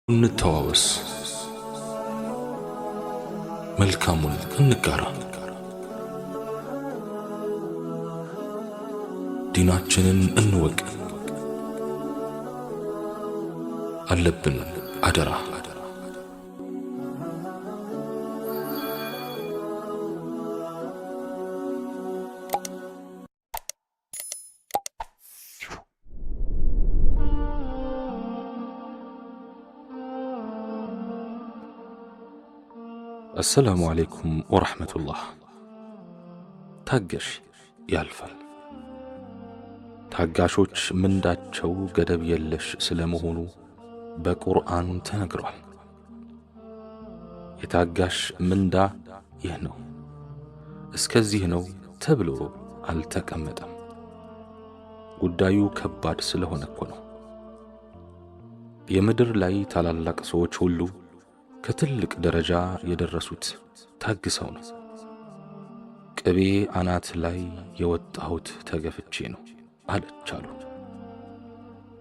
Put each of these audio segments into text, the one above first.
እንተዋወስ፣ መልካሙን እንጋራ፣ ዲናችንን እንወቅ። አለብን አደራ። አሰላሙ ዓለይኩም ወረሕመቱላህ። ታገሽ፣ ያልፋል። ታጋሾች ምንዳቸው ገደብ የለሽ ስለመሆኑ በቁርአን ተነግሯል። የታጋሽ ምንዳ ይህ ነው፣ እስከዚህ ነው ተብሎ አልተቀመጠም። ጉዳዩ ከባድ ስለሆነ እኮ ነው። የምድር ላይ ታላላቅ ሰዎች ሁሉ ከትልቅ ደረጃ የደረሱት ታግሰው ነው። ቅቤ አናት ላይ የወጣሁት ተገፍቼ ነው አለች አሉ።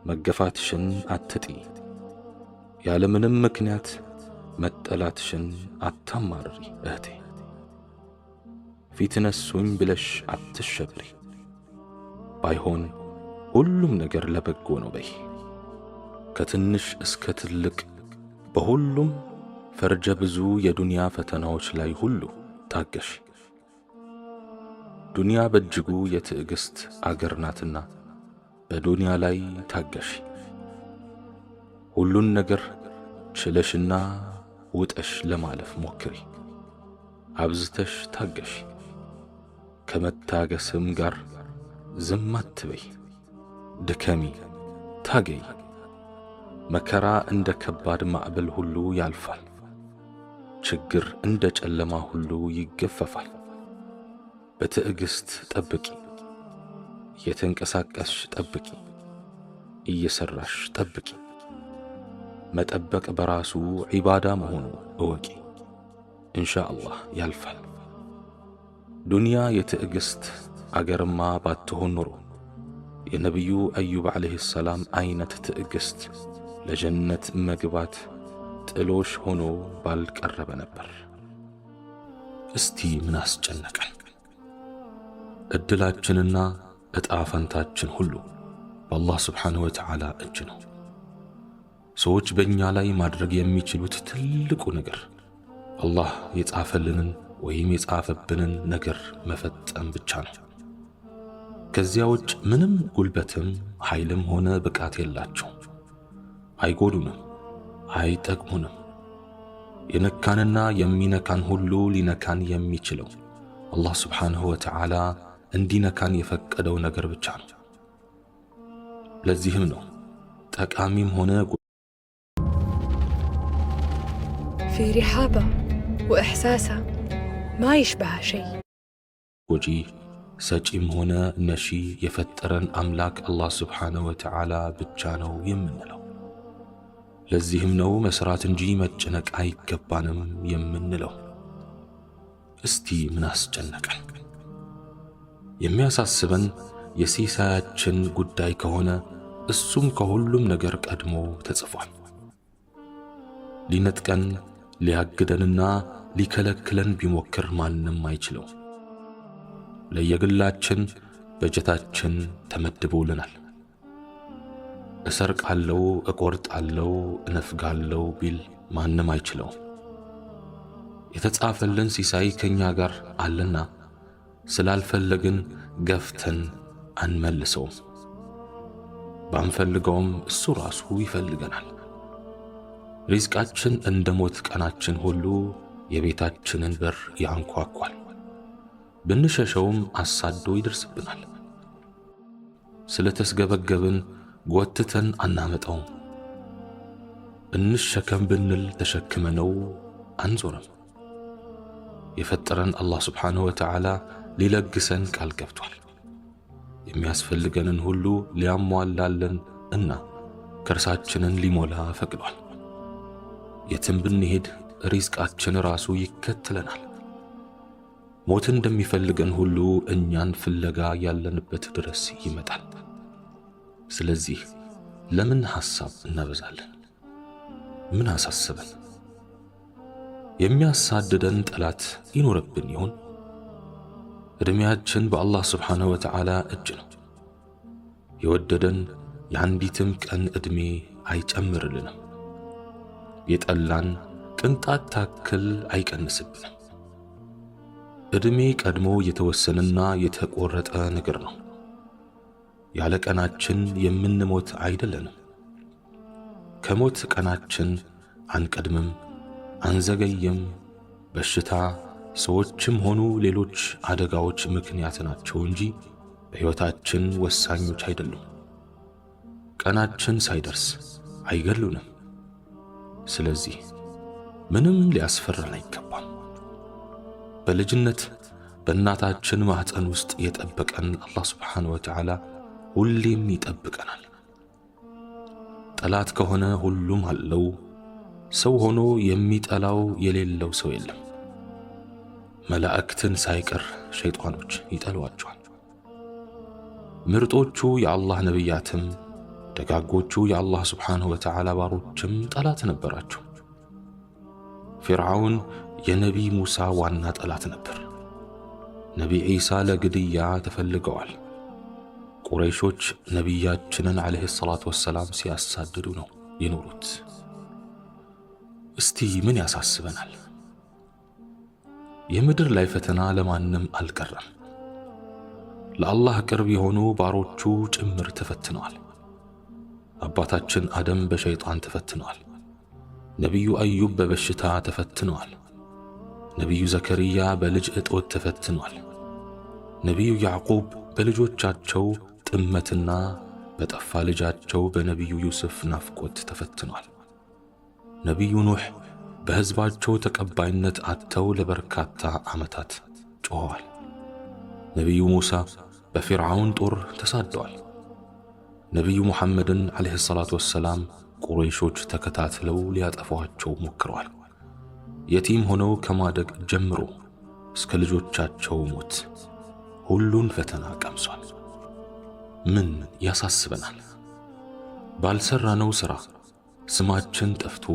መገፋትሽን አትጢ፣ ያለምንም ምክንያት መጠላትሽን አታማርሪ እህቴ። ፊት ነሱኝ ብለሽ አትሸበሪ። ባይሆን ሁሉም ነገር ለበጎ ነው በይ። ከትንሽ እስከ ትልቅ በሁሉም ፈርጀ ብዙ የዱንያ ፈተናዎች ላይ ሁሉ ታገሽ። ዱንያ በእጅጉ የትዕግስት አገር ናትና በዱንያ ላይ ታገሽ። ሁሉን ነገር ችለሽና ውጠሽ ለማለፍ ሞክሪ። አብዝተሽ ታገሽ። ከመታገስም ጋር ዝም አትበይ። ድከሚ፣ ታገይ። መከራ እንደ ከባድ ማዕበል ሁሉ ያልፋል። ችግር እንደ ጨለማ ሁሉ ይገፈፋል። በትዕግስት ጠብቂ። እየተንቀሳቀስሽ ጠብቂ። እየሰራሽ ጠብቂ። መጠበቅ በራሱ ዒባዳ መሆኑ እወቂ። ኢንሻ አላህ ያልፋል። ዱንያ የትዕግስት አገርማ ባትሆን ኖሮ የነቢዩ አዩብ ዓለይሂ ሰላም አይነት ትዕግስት ለጀነት መግባት ጥሎሽ ሆኖ ባልቀረበ ነበር። እስቲ ምን አስጨነቀን? ዕድላችንና ዕጣ ፈንታችን ሁሉ በአላህ ስብሓንሁ ወተዓላ እጅ ነው። ሰዎች በእኛ ላይ ማድረግ የሚችሉት ትልቁ ነገር አላህ የጻፈልንን ወይም የጻፈብንን ነገር መፈጸም ብቻ ነው። ከዚያ ውጭ ምንም ጉልበትም ኃይልም ሆነ ብቃት የላቸው። አይጎዱንም፣ አይጠቅሙንም። የነካንና የሚነካን ሁሉ ሊነካን የሚችለው አላህ ስብሓንሁ ወተዓላ እንዲነካን የፈቀደው ነገር ብቻ ነው። ለዚህም ነው ጠቃሚም ሆነ في رحابة وإحساسها ما يشبهها شيء. ጎጂ ሰጪም ሆነ ነሺ የፈጠረን አምላክ አላህ ስብሓንሁ ወተዓላ ብቻ ነው የምንለው። ለዚህም ነው መስራት እንጂ መጨነቅ አይገባንም የምንለው። እስቲ ምን አስጨነቀን? የሚያሳስበን የሲሳያችን ጉዳይ ከሆነ እሱም ከሁሉም ነገር ቀድሞ ተጽፏል። ሊነጥቀን ሊያግደንና ሊከለክለን ቢሞክር ማንም አይችለው። ለየግላችን በጀታችን ተመድቦልናል። እሰርቃለው፣ እቆርጣለው፣ እነፍጋለው ቢል ማንም አይችለው። የተጻፈልን ሲሳይ ከኛ ጋር አለና ስላልፈለግን ገፍተን አንመልሰውም። ባንፈልገውም እሱ ራሱ ይፈልገናል። ሪዝቃችን እንደ ሞት ቀናችን ሁሉ የቤታችንን በር ያንኳኳል። ብንሸሸውም አሳዶ ይደርስብናል። ስለተስገበገብን ጎትተን አናመጣውም። እንሸከም ብንል ተሸክመነው አንዞርም። የፈጠረን አላህ ስብሓንሁ ወተዓላ ሊለግሰን ቃል ገብቷል። የሚያስፈልገንን ሁሉ ሊያሟላለን እና ከርሳችንን ሊሞላ ፈቅዷል። የትም ብንሄድ ሪዝቃችን ራሱ ይከተለናል። ሞት እንደሚፈልገን ሁሉ እኛን ፍለጋ ያለንበት ድረስ ይመጣል። ስለዚህ ለምን ሐሳብ እናበዛለን? ምን አሳሰበን? የሚያሳድደን ጠላት ይኖርብን ይሆን? ዕድሜያችን በአላህ ስብሓንሁ ወተዓላ እጅ ነው። የወደደን የአንዲትም ቀን ዕድሜ አይጨምርልንም፣ የጠላን ቅንጣት ታክል አይቀንስብንም። ዕድሜ ቀድሞ የተወሰነና የተቆረጠ ነገር ነው። ያለ ቀናችን የምንሞት አይደለንም። ከሞት ቀናችን አንቀድምም፣ አንዘገይም። በሽታ፣ ሰዎችም ሆኑ ሌሎች አደጋዎች ምክንያት ናቸው እንጂ በሕይወታችን ወሳኞች አይደሉም። ቀናችን ሳይደርስ አይገሉንም። ስለዚህ ምንም ሊያስፈራን አይገባም። በልጅነት በእናታችን ማኅፀን ውስጥ የጠበቀን አላህ ስብሓነሁ ወተዓላ ሁሌም ይጠብቀናል። ጠላት ከሆነ ሁሉም አለው። ሰው ሆኖ የሚጠላው የሌለው ሰው የለም። መላእክትን ሳይቀር ሸይጣኖች ይጠሏቸዋል። ምርጦቹ የአላህ ነቢያትም ደጋጎቹ የአላህ ስብሓነሁ ወተዓላ ባሮችም ጠላት ነበራቸው። ፊርዓውን የነቢይ ሙሳ ዋና ጠላት ነበር። ነቢይ ዒሳ ለግድያ ተፈልገዋል። ቁረይሾች ነቢያችንን ዓለይሂ ሰላቱ ወሰላም ሲያሳድዱ ነው የኖሩት። እስቲ ምን ያሳስበናል? የምድር ላይ ፈተና ለማንም አልቀረም። ለአላህ ቅርብ የሆኑ ባሮቹ ጭምር ተፈትነዋል። አባታችን አደም በሸይጣን ተፈትነዋል። ነቢዩ አዩብ በበሽታ ተፈትነዋል። ነቢዩ ዘከርያ በልጅ እጦት ተፈትነዋል። ነቢዩ ያዕቁብ በልጆቻቸው ጥመትና በጠፋ ልጃቸው በነቢዩ ዩሱፍ ናፍቆት ተፈትነዋል። ነቢዩ ኑሕ በሕዝባቸው ተቀባይነት አጥተው ለበርካታ ዓመታት ጮኸዋል። ነቢዩ ሙሳ በፊርዓውን ጦር ተሳደዋል። ነቢዩ ሙሐመድን ዓለይሂ ሰላቱ ወሰላም ቁረይሾች ተከታትለው ሊያጠፏቸው ሞክረዋል። የቲም ሆነው ከማደግ ጀምሮ እስከ ልጆቻቸው ሞት ሁሉን ፈተና ቀምሷል። ምን ያሳስበናል? ባልሰራነው ሥራ ስማችን ጠፍቶ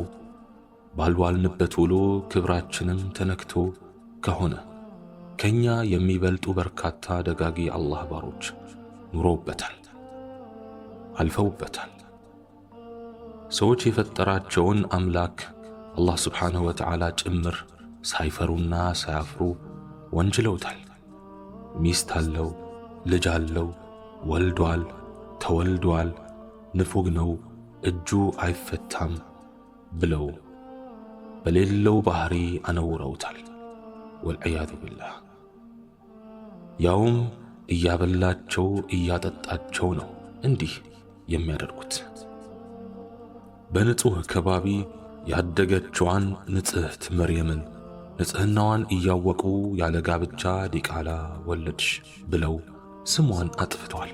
ባልዋልንበት ውሎ ክብራችንም ተነክቶ ከሆነ ከኛ የሚበልጡ በርካታ ደጋጊ አላህ ባሮች ኑረውበታል፣ አልፈውበታል። ሰዎች የፈጠራቸውን አምላክ አላህ ስብሓንሁ ወተዓላ ጭምር ሳይፈሩና ሳያፍሩ ወንጅለውታል። ሚስት አለው፣ ልጅ አለው፣ ወልዷል፣ ተወልዷል፣ ንፉግ ነው፣ እጁ አይፈታም ብለው በሌለው ባህሪ አነውረውታል። ወልዕያዙ ቢላህ። ያውም እያበላቸው እያጠጣቸው ነው እንዲህ የሚያደርጉት። በንጹሕ ከባቢ ያደገችዋን ንጽሕት መርየምን ንጽሕናዋን እያወቁ ያለ ጋብቻ ዲቃላ ወለድሽ ብለው ስሟን አጥፍተዋል።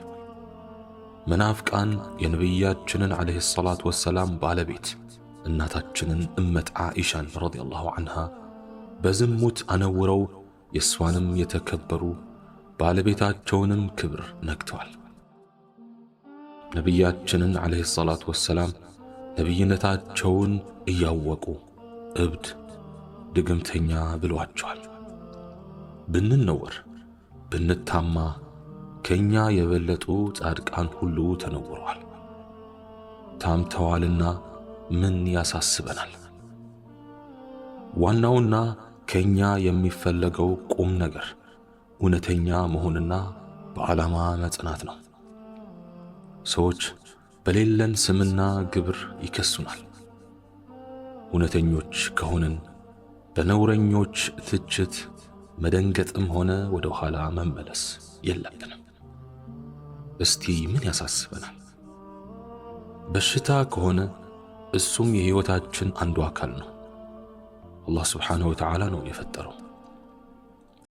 መናፍቃን የነቢያችንን ዓለይሂ ሰላቱ ወሰላም ባለቤት እናታችንን እመት ዓኢሻን ረዲየላሁ ዐንሃ በዝሙት አነውረው የእሷንም የተከበሩ ባለቤታቸውንም ክብር ነክተዋል። ነቢያችንን ዓለይሂ ሰላቱ ወሰላም ነቢይነታቸውን እያወቁ እብድ ድግምተኛ ብለዋቸዋል። ብንነወር ብንታማ ከኛ የበለጡ ጻድቃን ሁሉ ተነውረዋል፣ ታምተዋልና ምን ያሳስበናል? ዋናውና ከኛ የሚፈለገው ቁም ነገር እውነተኛ መሆንና በዓላማ መጽናት ነው። ሰዎች በሌለን ስምና ግብር ይከሱናል። እውነተኞች ከሆንን በነውረኞች ትችት መደንገጥም ሆነ ወደ ኋላ መመለስ የለብንም። እስቲ ምን ያሳስበናል? በሽታ ከሆነ እሱም የሕይወታችን አንዱ አካል ነው። አላህ ስብሓንሁ ወተዓላ ነው የፈጠረው።